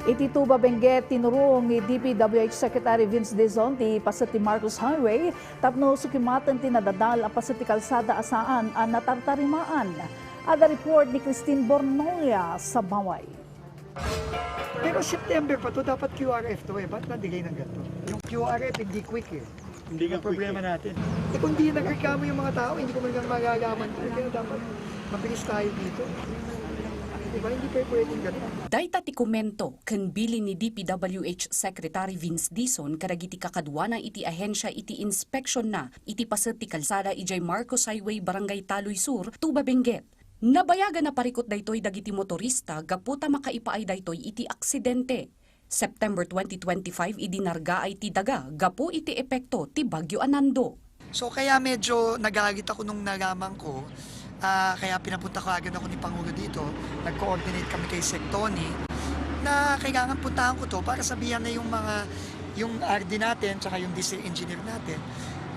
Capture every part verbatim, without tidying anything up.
Iti Tuba Benguet, tinurong ni D P W H Secretary Vince Dizon ti paset ti Marcos Highway tapno sukimaten ti nadadal a paset ti kalsada a saan a natartarimaan. Adda report ni Christine Bornolia Sabaway. Pero September pa to, dapat Q R F to eh. Ba't na-delay ng ganito? Yung Q R F hindi quick eh. Hindi nga Ang problema quick eh. natin. Eh kung di nagreklamo yung mga tao, hindi ko man lang malalaman to. Kaya dapat mabilis tayo dito. Di ba? Hindi pa pwedeng ganito. Dayta ti komento ken bilin ni D P W H Secretary Vince Dizon kadagiti kakaduana iti ahensya iti inspeksionna iti paset ti kalsada idiay Marcos Highway, Barangay Taloy Sur, Tuba Benguet. Nabayagan a parikut daytoy dagiti motorista gapu ta makaipaay daytoy iti aksidente. September twenty twenty-five idi nargaay ti daga gapu iti epekto ti Bagyo Anando. So kaya medyo nagalit ako nung nalaman ko, ah, kaya pinapunta ko agad ako ni Pangulo dito, nag-coordinate kami kay Sec Tony, na kailangan puntahan ko to para sabihan na yung mga, yung R D natin, tsaka yung diesel engineer natin,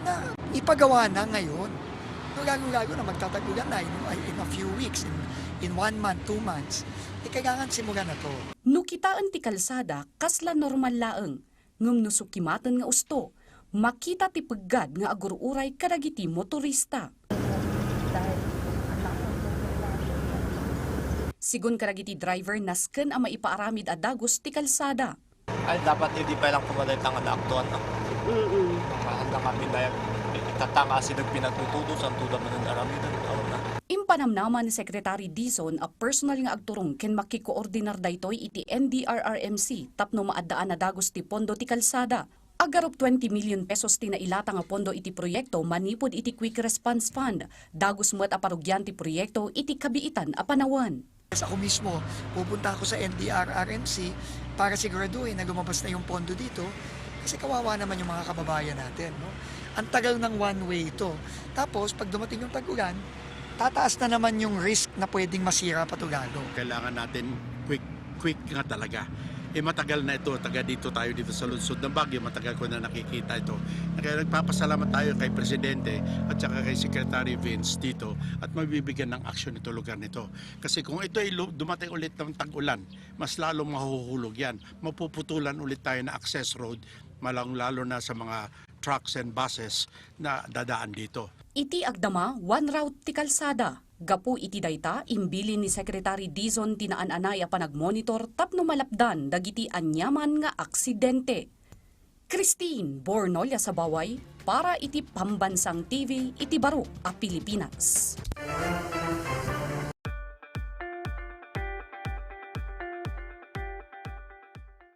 na ipagawa na ngayon. No, lalo-lalo na magtatag-ulan na in, in a few weeks, in, in one month, two months, eh, kailangan simulan na to. No kitaen ti kalsada, kasla normal laeng. Ngem no sukimaten nga usto, makita ti peggad nga agur-uray kadagiti motorista. Sigun kadagiti driver, nasken a maipaaramid a dagus ti kalsada. Ay, dapat idi pa lang kumaday tanga na aktuan na. Mm-mm. Mahal na kami na yan. Itatanga si nagpinagtutudo, santuda man ang aramid ang taon na. Impanamnama ni Secretary Dizon a personal nga agturong ken makikoordinar daytoy iti N D R R M C tapno maaddaan a dagus ti pondo ti kalsada. Agarup twenty million pesos ti nailata nga pondo iti proyekto manipud iti Quick Response Fund. Dagus met a parugian ti proyekto iti kabiitan a panawen. Ako mismo, pupunta ako sa N D R R M C para siguraduhin na lumabas na yung pondo dito kasi kawawa naman yung mga kababayan natin. No? Ang tagal ng one way ito. Tapos, pag dumating yung tag-ulan, tataas na naman yung risk na pwedeng masira pa to lalo. Kailangan natin quick, quick nga talaga. Eh, matagal na ito, taga dito tayo dito sa lungsod ng Baguio, matagal ko na nakikita ito. Kaya nagpapasalamat tayo kay Presidente at saka kay Secretary Vince dito at mabibigyan ng action ito lugar nito. Kasi kung ito ay lu- dumating ulit ng tag-ulan, mas lalong mahuhulog yan. Mapuputulan ulit tayo ng access road, malang lalo na sa mga trucks and buses na dadaan dito. Iti agdama, one route ti kalsada. Gapu iti dayta, imbilin ni Secretary Dizon ti naan-anay a panagmonitor tapno malapdan dagiti aniaman nga aksidente. Christine Bornolia Sabaway para iti Pambansang T V iti Baro a Pilipinas.